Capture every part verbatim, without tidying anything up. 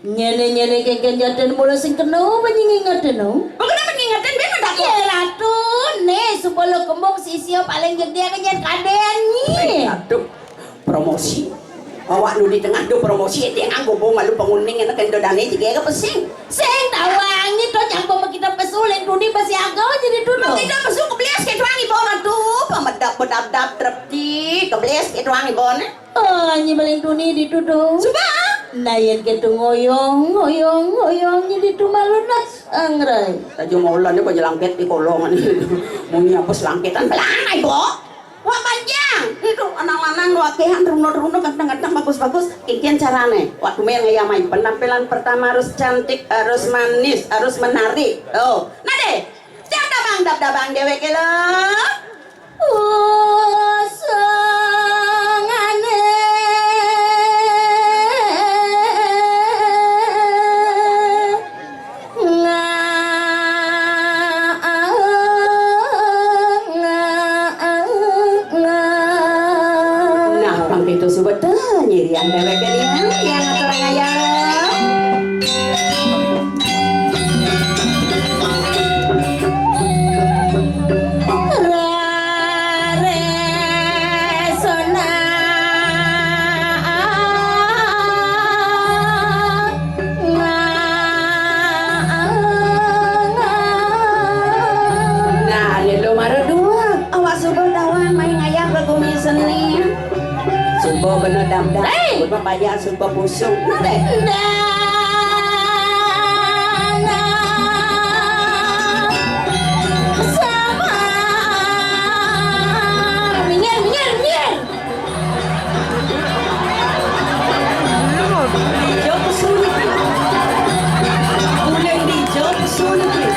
Nyene-nyene kénkén jaten mula sing kena apa nying ingetin, no? Apa kenapa ngingetin, ben ada apa? Iya, Ratu, né, suba lu kembung sisia paling gedé nyén kadén, nyi. Ratu, promosi. Awak nu di tengah do promosi, dia nganggo bong malu penguning, enak endo dané juga ke pesing. Sing tawang, nyi, to campur sama kita pesu, lén tuni besi aga jadi tuno. Kita pesu keblias ke tuang ibon, Ratu, pemedap bedap-dap trepti, keblias ke tuang ibon, eh. Oh, nyi maling tuni dituduh. Suba. Nah, yén kéto ngoyong, ngoyong, ngoyong, nyi ditu malu nas angrai. Tajo maulan dia baju langkét di kolongan. Munyi apa selangkétan, belangai, Bo. Wah, panjang. Itu anak lanang wakéhan runo-runo, ganteng-ganteng, bagus-bagus. Kénkén carané. Wah, tumén ngayamai. Penampilan pertama harus cantik, harus manis, harus menarik. Oh, nah deh. Dab-dabang, dab-dabang déwéké lo. Usangané nga-, nga-, nga-, Nah, pang pitu suba tah nyirian déwéké lian, yang atur ngayal. Rarésona. Nah, ini lo mara dua. Awak suba tawang main ngayah begumi seni. Suba bener dam-dam. Hei! Suba bayar, suba pusung. Nah, deh. Dana. Sama. Minggir, minggir, minggir. Dijok pesulit. Uleng dijok pesulit.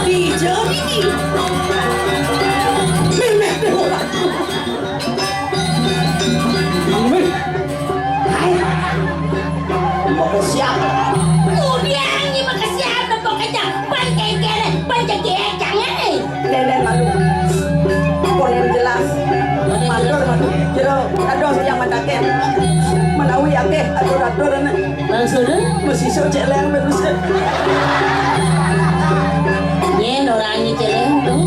Dijok ini. Memeh. Hai. Mau ke siapa? Udah, ini mah ke siapa? Pokoknya, pan kengkere, pan jegejang, eh. Deden malu. Konen jelas. Matur, matur. Jero, aduh, yang mataken. Menawi akeh atur-atur, anak. Maksudnya? Masih sok celeng, bagus. Nyén orangnya celeng tuh.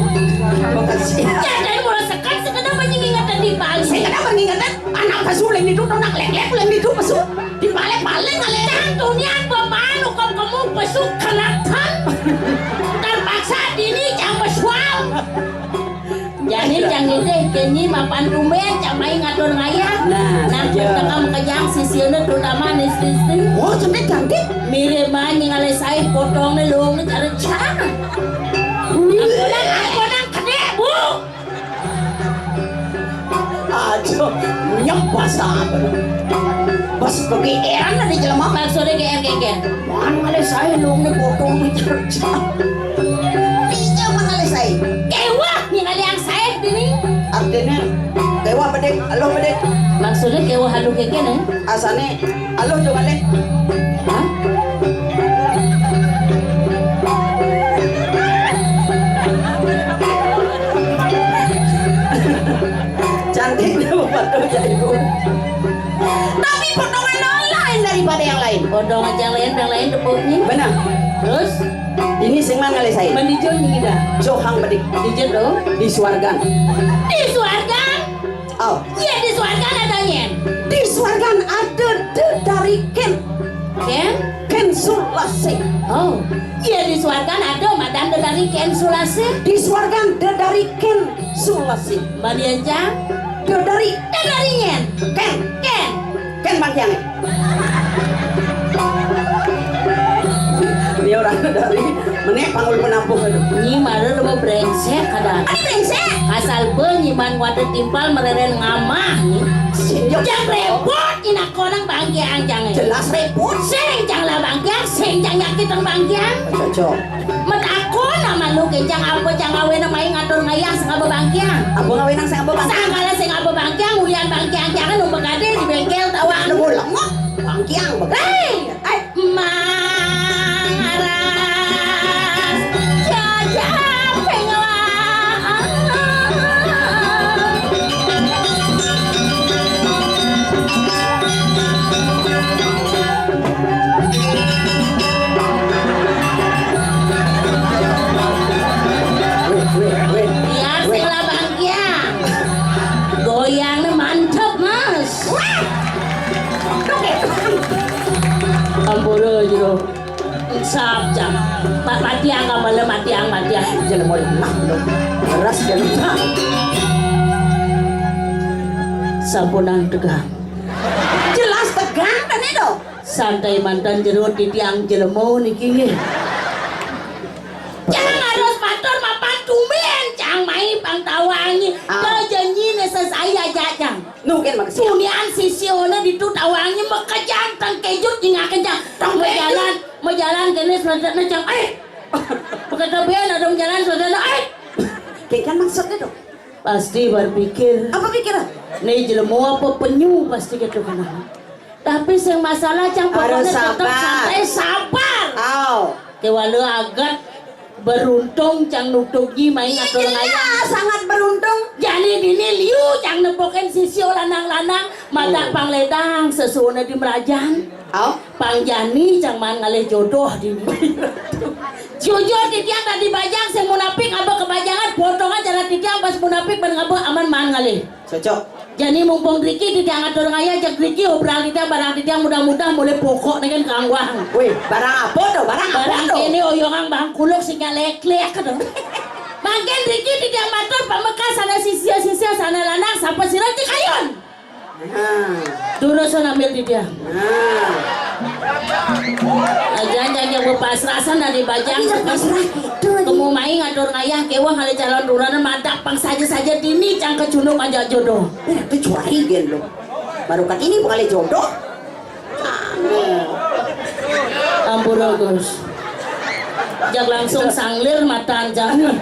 Makasih. Ya, dari mulai sekat, sekedar apa nyingingetan di Bali? Sekedar apa nyingingetan? Anak pesu leng itu, anak lek-lek leng itu pesu. Dibalik-balik kali. Cang tunian bapaan, ukap kamu pesu kelatan. Terpaksa dini cang pesual. Jani cang ngidih, kenyi mapan tumbén, cang mai ngatur ngayah. Nah, nah, saja. Tengah makejang sisiana terutama istri-istri. Oh, sampai cantik. Mirip banget ningali saé potongné luungné cara cang. Aku nang, aku nang kedék, Bu. Aja nyep basa apa? Bas kegeeran ada jelema. Maksudnya geer-geer. Mana ada saya dong nih potong nih cerca. Iya mana ada saya. Kewah ningali yang saya dini. Artinya kewah bedek, alo bedek. Maksudnya kewah alo keke nih. Asane alo dong ale. Hah? Cantik tuh fotonya ibu. Tapi potongan lain daripada yang lain. Potongan yang lain, yang lain tepuknya. Benar. Terus? Ini sing mana ngalih saya? Mendijo ini dah. Johang bedik. Dijo tuh. Di suargan. Di suargan? Oh. Iya, di suargan ada nyén. Di suargan ada dedari kén. Kén? Kén Sulasi. Oh. Iya, di suargan ada madan dedari kén Sulasi. Di suargan dedari kén Sulasi. Mbak Dianca? Dedari. Dedari nyén. Kén. Kén. Kén Bang Kiang. Ini orang dari menek panggul penampung itu. Ini malah lu mau brengsek kada. Ada brengsek. Asal be nyiman wadah timpal mereren ngamah. Sing jok. Jang repot, ini konang Bang Kiang jang. Jelas repot. Sing jang lah Bang Kiang, sing jang nyakit Bang Kiang. Cocok. Metakon sama lu, kencang apa cang ngawéna mai ngatur ngayah sing aba Bang Kiang? Apa ngawéna sing aba Bang Kiang? Sangkala sing aba Bang Kiang, ulian Bang Kiang jangan numpek ade di bengkel tawang. Lu mau lengok? Bang Kiang, Bang Kiang. Hei, eh, Mang Aras, jajah pengelang. Sap, jam. Mat, matiang, kamalem, matiang, matiang. Jelema lemah, lho. Keras jelema. Sampunang tegang. Jelas tegang, kan itu? Santai mantan jero titiang jelema niki nggih. Cang harus matur mapan tumben, cang mai pang tawangi. Ah. Ke janjine sesai aja, cang. Nu kan makasih. Sunian sisione ditu tawangi makejang tengkejut nyingaken, cang. Tengkejut. Majalan, majalan kene selanjutnya, cang. Eh, Beketepian ada jalan saudara, eh. Kayak kan maksudnya dong. Pasti berpikir. Apa pikiran? Nih jelema apa penyu pasti gitu kan. Tapi sing masalah cang pokoknya tetep sabar. Santai, sabar. Aw. Kewala agat beruntung cang nutugi main ngatur ngayah. Sangat beruntung. Jadi dini liu cang nepokin sisio lanang-lanang, matak pangledang sesuone di merajan. Au? Pang jani cang maan ngalih jodoh dini. Jujur titiang dadi bajang sing munapik ngaba kebajangan, potongan cara titiang pas munapik ban ngaba aman maan ngalih. Cocok. Jani mumpung driki titiang atur ngayah, jak driki obral titiang, barang titiang mudah-mudah mulai pokok nih kan kangguang. Wih, barang apa tuh? Barang apa tuh? Barang kene oyongan bang kuluk sing leklek tuh. Mangkin driki titiang matur pamekas sana sisia-sisia sana lanang sapa sira cekayun. Nah. Durus ngambil di dia. Nah. Ajan jangan berpasrasan dari bajang. Iya, pasrah gitu aja. Kemu main ngatur ngayah kewah kali calon duranan madak pang saja-saja dini cang kecundung aja jodoh. Eh, itu cuari gen lo. Baru kat ini pengalih jodoh. Ampura, Gus. Jak langsung sanglir matan jani.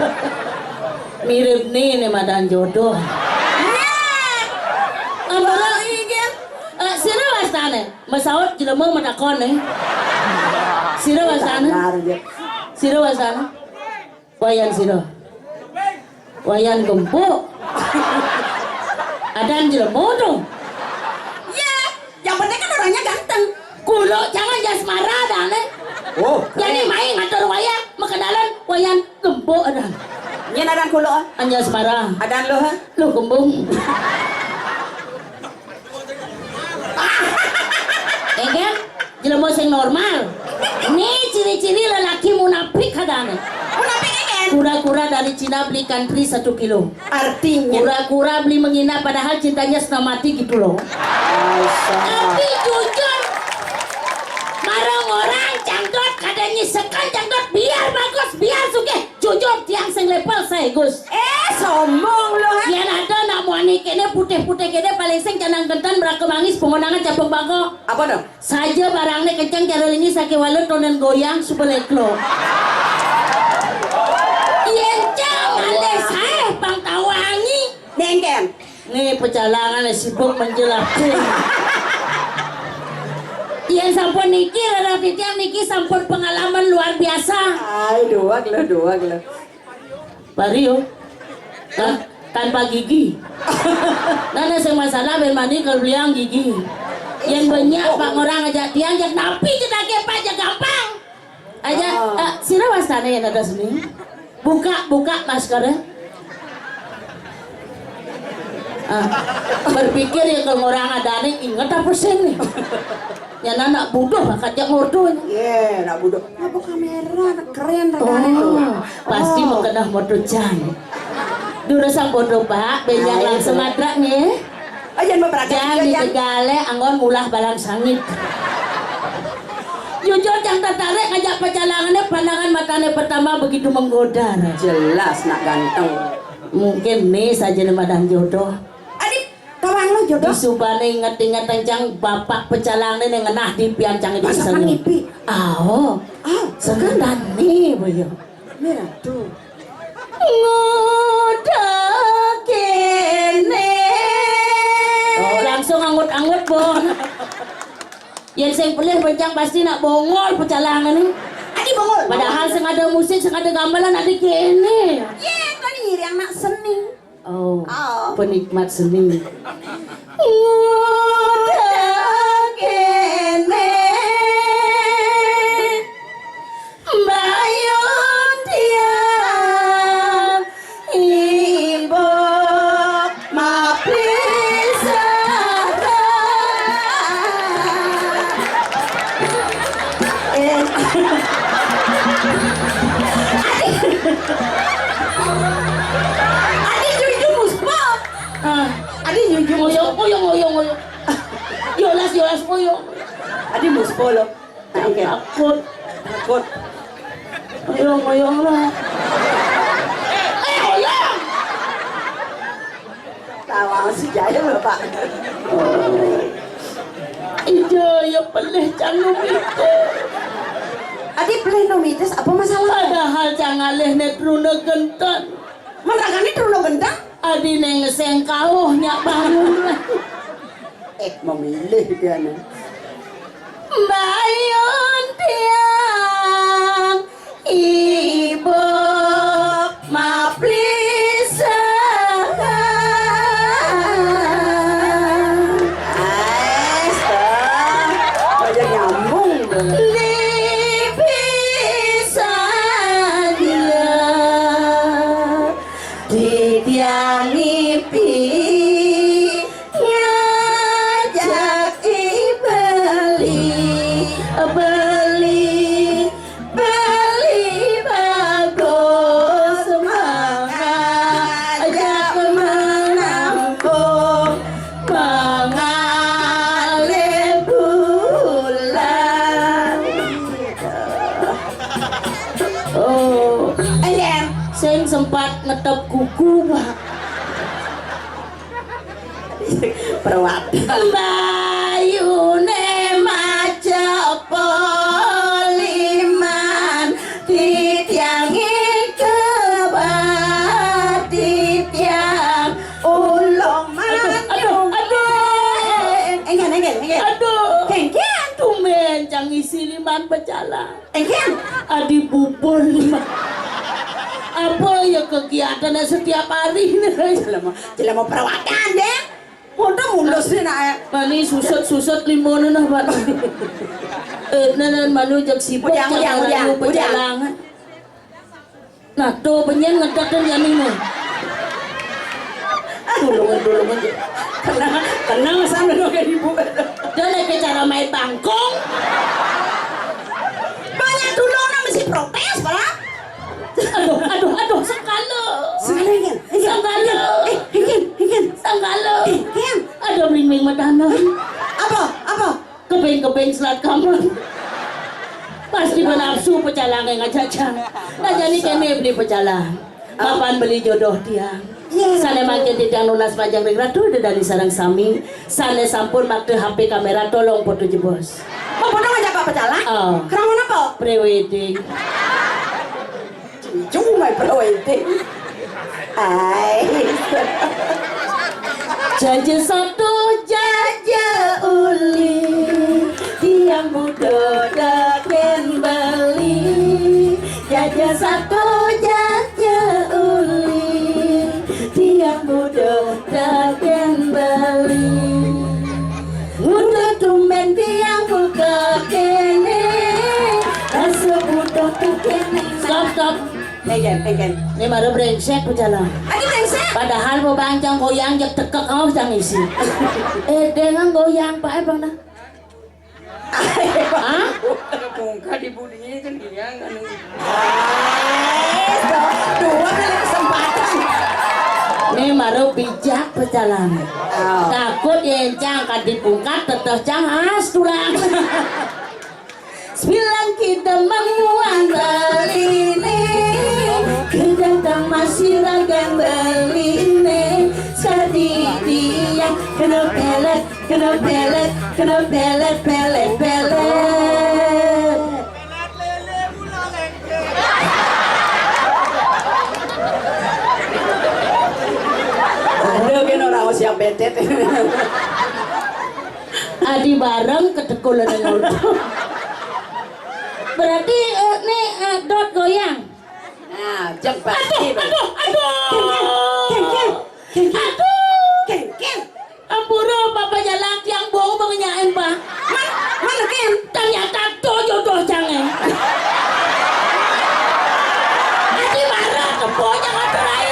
Mirip nih, nih matan jodoh. Ampura. Eh, sira wastane? Mesaut jelema matakon nih. Sira wastane? Benar, ya. Sira wastane? Wayan sira. Wayan gempuk. Adan jelema to. Ya, yang penting kan orangnya ganteng. Kulo jangan jasmara adane. Oh, jadi keren. Main ngatur wayang, makenalan wayan gempuk adan. Yen adan kulo. An jasmara. Adan lo, ha? Lo kembung. Eh, kan? Jelema sing normal. Nih ciri-ciri lelaki munafik kadane. Munafik, kan? Kura-kura dari Cina beli country satu kilo. Artinya? Kura-kura beli menginap padahal cintanya setengah mati gitu loh. Aisyah. Tapi jujur, marang orang cangdot kada nyisekan cangdot biar bagus, biar sugih. Jujur tiang sing level saya, Gus. Eh, sombong lo, ha? Yen ada nak muani kene putih-putih kene paling sing canang kentan beraka mangis pengonangan capung bangko. Apa tuh? Saja barangnya kencang cara ini sakit walut tonan goyang supeleklo. Yen cang ande saya pang tawangi. Nengken. Nih pecalangan sibuk menjelapin. Yen sampun niki rara titiang niki sampun pengalaman luar biasa. Ai, doang lo, doang lo. Bario. Hah? Tanpa gigi. Nana sing masalah ben mani kalau beliang gigi. Yang banyak pak orang aja tiang jak napi kita ke pak jak gampang. Aja, ah, sira wastane yang ada seni. Buka, buka maskernya. Ah, berpikir ya kalau orang ada nih inget apa sih nih? Ya anak bodoh bakat yang ngurdu. Ye, anak bodoh. Apa kamera keren regane lho. Oh, pasti mau kena moto jan. Durusang bodoh, Pak, benjang langsung madrak nih. Oh, jangan berperasaan. Jangan ditegale anggon mulah balang sangit. Jujur yang tertarik ngajak pecalangannya pandangan matanya pertama begitu menggoda. Jelas nak ganteng. Mungkin nih saja nih madang jodoh. Adik, tawang lo jodoh. Disubane inget-inget tang cang bapak pecalang ne ngenah di pian cang itu. Masakan sana. Ngipi. Aho. Ah, segentan nih boyo. Merah tuh. Ngoda kene. Oh, langsung angut-angut, Bong. Yen sing pelih pencang pasti nak bongol pecalangan nih. Adi bongol. Padahal sing ada musik, sing ada gamelan ada kene. Ye, kan ngiri anak seni. Oh, penikmat seni. Ngudak kene, mbayun tiang imbok mapisah. Eh. Ngoyong, ngoyong, ngoyong, ngoyong. Yolas, yolas, ngoyong. Adi muspolo. Oke. Takut. Takut. Ngoyong, ngoyong lah. Eh, ngoyong. Tawang si Jaya, Bapak. Ija ya pelih cang numitis. Adi pelih numitis, apa masalah? Padahal cang alih ne truna gentan. Menragane truna gentan? Adi ne ngeseng kauh nyak bangun. Eh, memilih dia ne. Mbayun tiang ibuk maplisa. Ais, toh. Banyak nyambung, toh. Lipi saja. Titiang ngipi ngajak i beli, beli, beli bagus mangajak menampung mangalih bulan. Oh, ayan. Sing sempat ngetep kuku, Pak. Perawat. Mbayune maca poliman, titiang ikebat, titiang ulung. Aduh, aduh, aduh. Enggak, enggak, enggak. Aduh. Kengkian. Tumben cang isi liman pecalang. Engken? Adi bubur. Apa ya kegiatannya setiap hari? Jelema, jelema perawatan, deh. Mundur, mundur sih, nak, eh. Mani susut-susut limone nah, Pak. Eh, nah, nah, manu jak sibuk, ujang, ujang, ujang, ujang. Pecalangan. Nah, tuh, benyen ngedekin ya nih, nih. Tulungan, tulungan. Tenang, tenang, sambil dong kayak ibu. Dia lagi cara main bangkong. Banyak dulu orang mesti protes, Pak. Aduh, aduh, aduh, sangkala. Sangkala, Inggil. Sangkala. Eh, Inggil, Inggil. Sangkala. Eh, Inggil. Ada bling-bling matana. Apa? Apa? Kebeng-kebeng selat kamar. Pasti benafsu pecalang yang ngajak cang. Nah, jadi kene beli pecalang. Mapan beli jodoh tiang. Iya. Sane mangkin titiang nunas majeng ring ratu ida dane sareng sami. Sane sampun makta H P kamera, tolong foto jebos. Mau foto ngajak Pak Pecalang? Oh. Kerang apa? Pre-wedding. Cuma pro itu. Ai. Jaja satu, jaja uli, tiang budo daken beli. Jaja satu, jaja uli, tiang budo daken beli. Udah tumben tiang buka kene, rasa butuh tuh kene. Stop, stop. Peken, peken. Ini baru brengsek pecalang. Lagi brengsek? Padahal mau bancang goyang, jek tekek, oh, cang isi. Eh, dengan goyang, Pak, eh, Bang, nah. Hah? Pungka di budinya kan dia, kan. Eh, dua kali kesempatan. Ini baru bijak pecalang. Oh. Takut ya, cang, kan dipungkat, teteh cang, as, tulang. Sebilang kita menguang beline, kedatang masih ragan beline, sadidian kena pelet, kena pelet, kena pelet, pelet, pelet. Ada kan orang siap betet. Adi bareng ketekul ada ngorto. Berarti, eh, nih, eh, dot goyang. Nah, jeng pasti. Aduh, aduh, aduh. Kengkeng, kengkeng, kengkeng. Aduh. Kengkeng. Ampura, Papa jalan tiang bau mengenyain, Pak. Man, man, Ken. Ternyata to jodoh jangan. Adi marah, kebo jangan terai.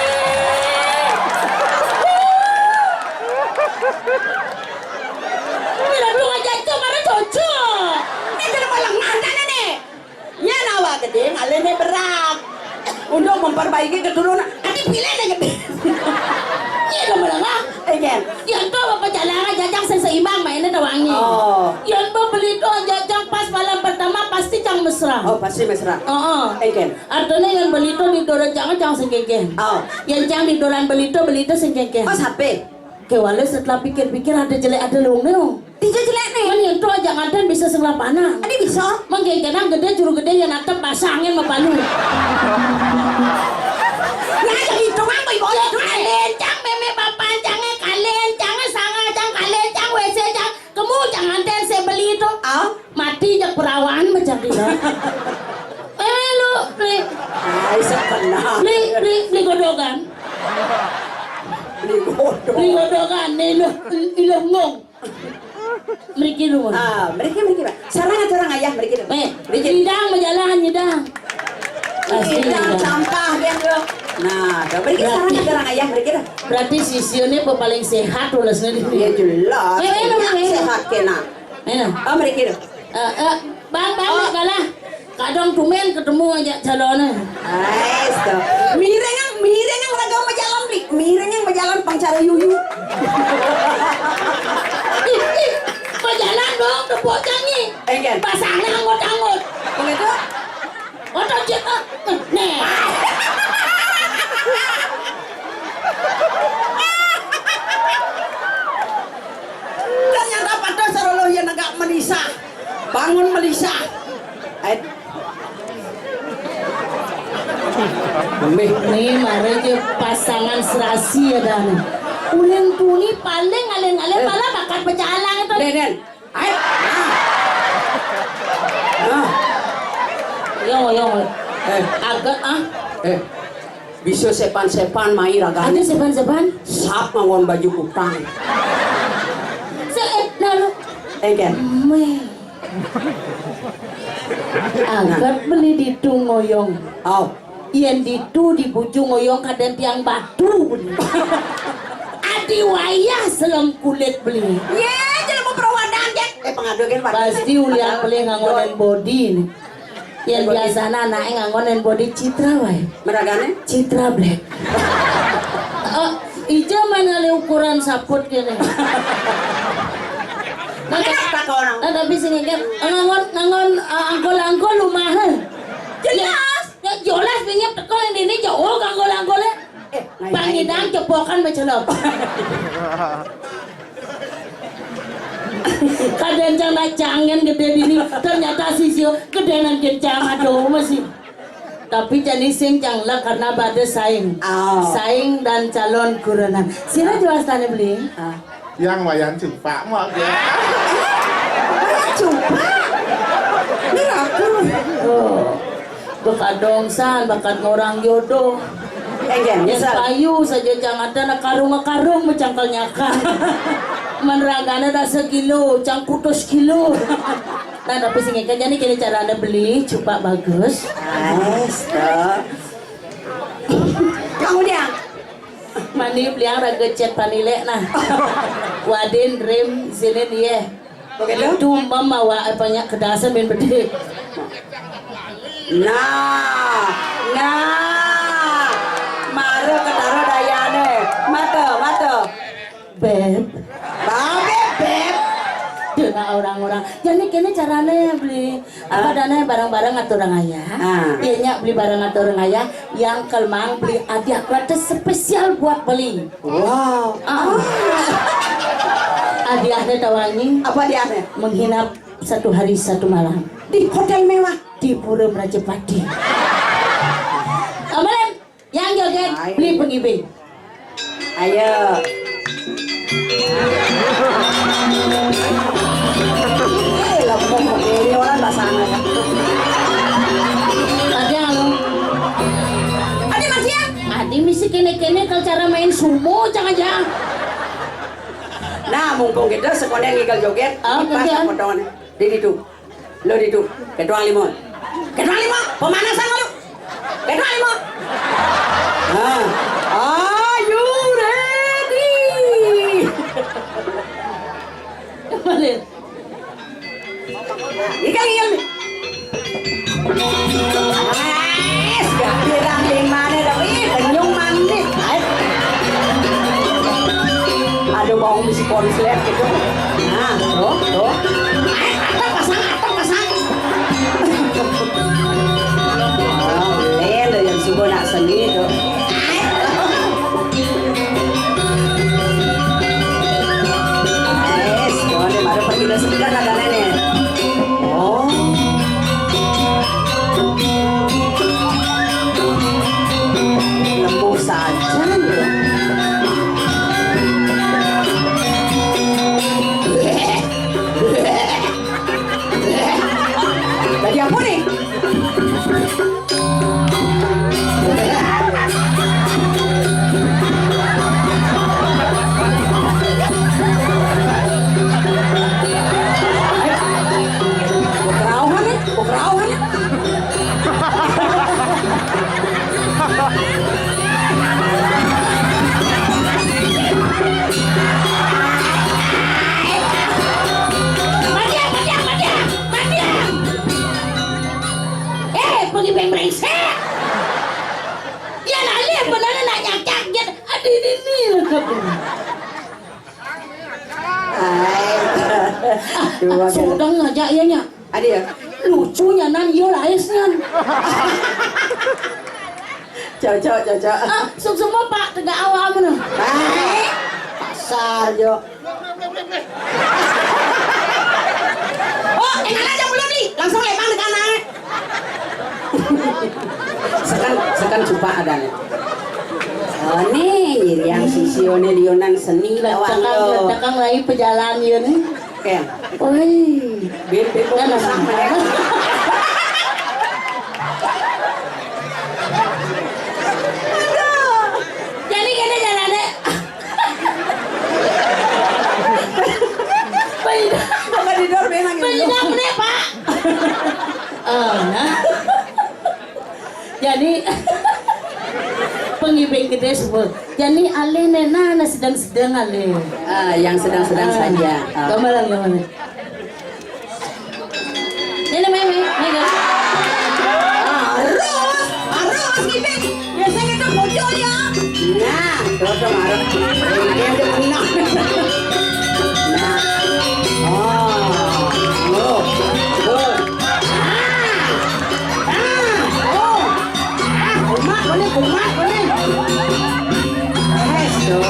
Bila tu aja itu marah cocok. Eh, kena malang mantan ini. Nya nawa gede ngalih ne berat. Untuk memperbaiki keturunan. Adi pilih ne gede. Nya lo melengah. Ken. Yén to pecalangan jajang sing seimbang mainné tawangé. Oh. Yén beli to jajang pas malam pertama pasti cang mesra. Oh, pasti mesra. Heeh. Ken. Artiné yén beli to di doran cang, cang sing kénkén. Oh. Yén cang di doran beli to, beli to sing kénkén. Oh, sapé? Kéwala setelah pikir-pikir ada jelek ada luungné. Dija jelekné. Mén yén to aja nganten bisa sing lapanan. Adi bisa. Mangké kénang gedé juru gedé yén atep basangin mabalu. Nah, ya hitungan kok ibu. Ya, kalincang mémé bapan cangé, kalincangé sanga cang, kalincang W C cang. Kemu cang nganten sé beli to. Ah? Mati jak perawan macam itu. Eh, lu beli. Ai, sekenal. Beli, beli, beli godogan. Beli godog. Beli godogan, nih lu, lu ngong. Mriki, Ruma. Ah, mriki, mriki, Pak. Sareng aturang ayah mriki, Pak. Eh, mriki. Nyidang majalan, nyidang. Pasti nyidang, nyidang. Sampah dia, Bro. Nah, to mriki. Berarti sareng aturang ayah mriki, dah. Berarti sisiuné paling sehat, welas ngendi. Ya jelas. Eh, eh, eh, eh. Sehat kéné. Eh. Oh, mriki, dah. Eh, eh, Bang, Bang, oh. Kalah. Kadang tumén ketemu aja calonnya. Ais to. Miring ang, miring ang raga majalan, Bli. Miring ang majalan pang cara yuyu. Ih, ih, majalan dong, tepuk jangi. Engken. Pasangnya anggot-anggot. Begitu? Otot cek, ah. Nih. Ternyata pada sarolo yang negak menisah. Bangun menisah. Eh. Nih, mari aja pasangan serasi ya, Dan. Ulin tuni paling alin-alin, eh, malah bakat pecalang itu. Den, Den. Ayo. Nah. Nah. Yo, yo. Eh. Agak, ah. Eh. Bisa sepan-sepan mai ragané. Ada sepan-sepan? Sap nganggon baju kutang. Se-, eh, lalu. Engken. Meh. Angkat beli ditu ngoyong. Au. Yén ditu di buju ngoyong kadén tiang batu beli. Adi wayah selem kulit beli. Yé, jelema perawadan, Cek. Eh, pengadu kan, Pak. Pasti ulian beli nganggonan body nih. Yén biasana anaké nganggonan body Citra waé. Meragané? Citra Black. Oh, ija mana le ukuran saput kéné. Nah, tak orang. Nah, tapi sing nganggon, nganggon, eh, angkol-angkol lumahan. Jelas. Ya, ya jelas pinjam teko yang dini jauh angkol-angkolé. Eh, pangidang cepokan macelok. Kadén cang nak cangén gedé dini, ternyata sisio gedénan gén cang, aduh, masih. Tapi jani sing cang lah karena badé saing. Oh. Saing dan calon kurenan. Sira jelas tane beli. Ah. Yang wayan cupak mau ya. Wayan cupak. Ini aku. Oh. Bakat dongsan, bakat ngorang jodoh. Enggak, yang misal. Payu saja cang ada nak karung-karung mencangkal nyaka. Meneragana dah sekilo, cang kutus kilo. Nah, tapi sing ikan jadi kini cara anda beli cupak bagus. Nice, tuh. Kamu dia. Mani beli yang raga cet panilek nah. Wadin rim sinin ye. Begitu? Itu mamawa apanya kedasan main bedé. Nah, nah. Mara ketara dayane. Mata, mata. Beb. Babe, Beb. Dina orang-orang. Jadi kene carane beli apa dana barang-barang atau orang ayah. Ah. Iya nyak beli barang atau orang ayah yang kelmang beli hadiah gratis spesial buat beli. Wow. Ah. Hadiahnya tawangi. Apa hadiahnya? Menginap satu hari satu malam. Di hotel mewah. Di Pura Merajapati. Amalan yang joget beli pengibing. Ayo. Eh, lempung ini orang basana. Ada lo. Ada masih ya? Ada misi kene-kene kalau cara main sumo jangan-jangan. Nah, mumpung kita sekolah ngigal joget, oh, pas potongan. Di situ. Lo di situ. Ketua lima. Ketua lima. Pemanasan lo. Ketua lima. Nah. Are you ready? Kembali. Ikan, ikan. Wes, gak bilang di mana tapi kenyung manis. Ayo. Bau misi konslet gitu. Nah, tuh, tuh. Ayo, atap pasang, atap pasang. Oh, eh, lo yang suka nak seni tuh. Ayo. Guys, tuh, ini baru pergi dari sebelah ada nenek. Oh. Lembu saja ya. Tadi apa nih? Kok kerauhan nih? Kok kerauhan nih? Matiang, matiang, matiang, matiang. Eh, pergi beng brengsek. Ya, nah, lihat benar nak nyakak, ya. Aduh, ini nih. Hai. Dua sudah ngajak ya, nya. Ada ya? Lucunya nan, yo laisnya. Cocok, cocok. Ah, sum semua, Pak, tegak awak mana? Hai. Pasar, Jo. Oh, enak aja belum nih. Langsung lempang di kanan. Sekan, sekan cupak ada nih. Oh, nih, yang sisi one dionan seni lawang lo. Tekan, tekan lagi pejalan ya nih. Ken. Oi. Beb, beb, nah, nah, nah. Aduh. Jadi kene jalannya. Pengidap. Bukan di dor, memang gitu. Pengidap nih, Pak. Oh, nah. Jadi, pengibing gede semua. Jadi, alih nena, nah, sedang-sedang alih. Ah, yang sedang-sedang saja. Ah. Gambaran, gambaran. Ini, Mei, Mei, Mei, guys. Harus, harus, ngibing. Biasanya kita bocor ya. Nah, tuh, tuh, harus. Ini dia tuh, nah. Nah. Oh. Oh. Good. Ah. Ah. Oh. Ah, kumat, boleh, kumat, boleh. Eso.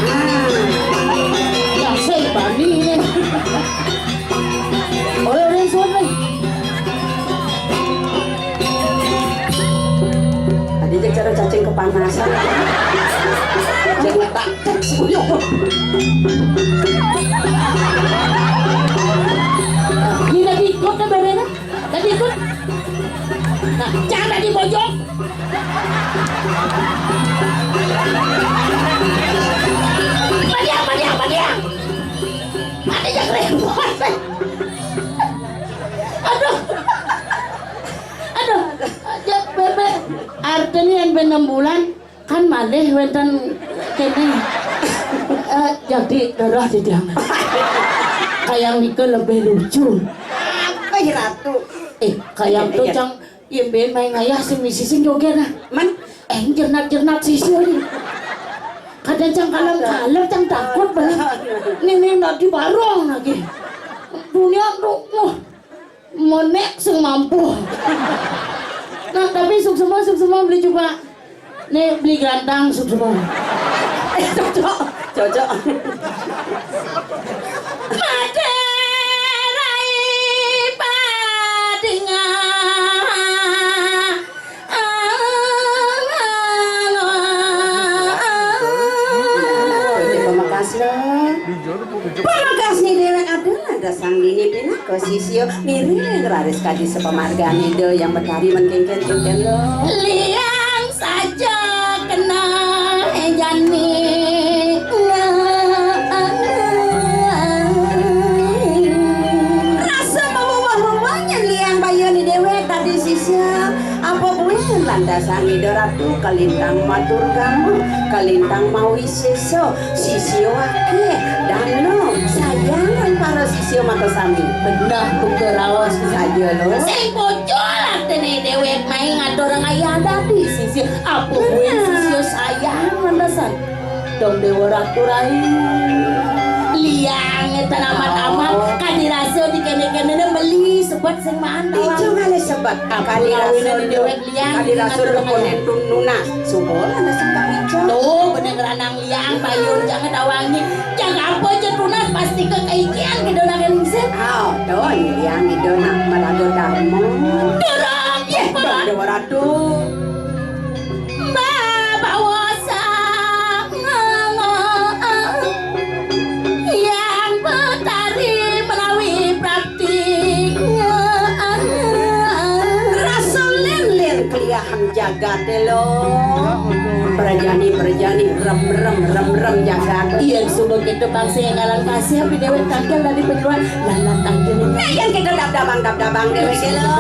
Ah. Ya, saya bani ini. Oleh, oleh, suap, nih. Tadi aja cara cacing kepanasan. Jangan tak cek semua. Ini lagi ikut kan, Bang Rena? Tadi ikut. Nah, jangan tadi pojok. Padiang, padiang, padiang. Ada yang repot. Aduh. Aduh. Aja bebek. Artinya yang enam bulan. Kan malih wénten kéné. Eh, jadi darah di tiang. Kayang nika lebih lucu. Apa ya, Ratu? Eh, kayang iya, tuh iya. Cang, yén ben main ngayah sing misi sing joget, nah. Men? Eh, jernat-jernat sisi ini. Kadang cang kalem-kalem, cang takut banget. Nih, nih, nak di barong lagi. Dunia tuh, wah. Menek sing mampu. Nah, tapi suksma, suksma beli coba. Nih, beli gerantang suksma. Eh, cocok, cocok. Madé rai padingah. Oke, pamekasna. Pamekasné déwék adalah dasang dini pinaka sisya miring raris kadi sapamargan Ida Hyang Betari men kénkén-kénkén lo. Liang saja kena jani. Rasa maweweh-weweh nyén liang bayuné déwék dadi sisya. Apa buin lantasan Ida Ratu kalintang matur gama, kalintang mawisésa, sisya akéh, danom, sayang lan para sisya makasami. Bener, buka raos saja lo. Sing pocol até Né déwék mai ngatur ayah dadi sisih. Apa buin sisih sayang lantasan Dong Déwa Ratu Rai. Liang éta amat-amat, kadirasa di kéné-kéné né meli sebet sing maan. Ijo ngalih sebet. Apa kadirasa di déwék liang kadi rasul ngatur dukun ayah. Itu nunas. Suba lantasan kapica. Tuh, bener ranang liang, payun jangan awangi. Jangan apa aja tunas pasti ke kaikian gitu nak lingsir. Ah, tuh, liang itu nak maraga dharma. Durung, ya, Pak. Déwa Ratu. Mbah Bawasa. Yang Betari menawi prakti. Rasa lin-lin keliahan jagaté lo. Berjani, berjani, rem, rem, rem, rem jagat. Iya, suba kita bangsa yang ngalang kasih, tapi déwék tangkil dari penjual, lalat tangkil. Nah, yang kita dab-dabang, dab-dabang déwék lo.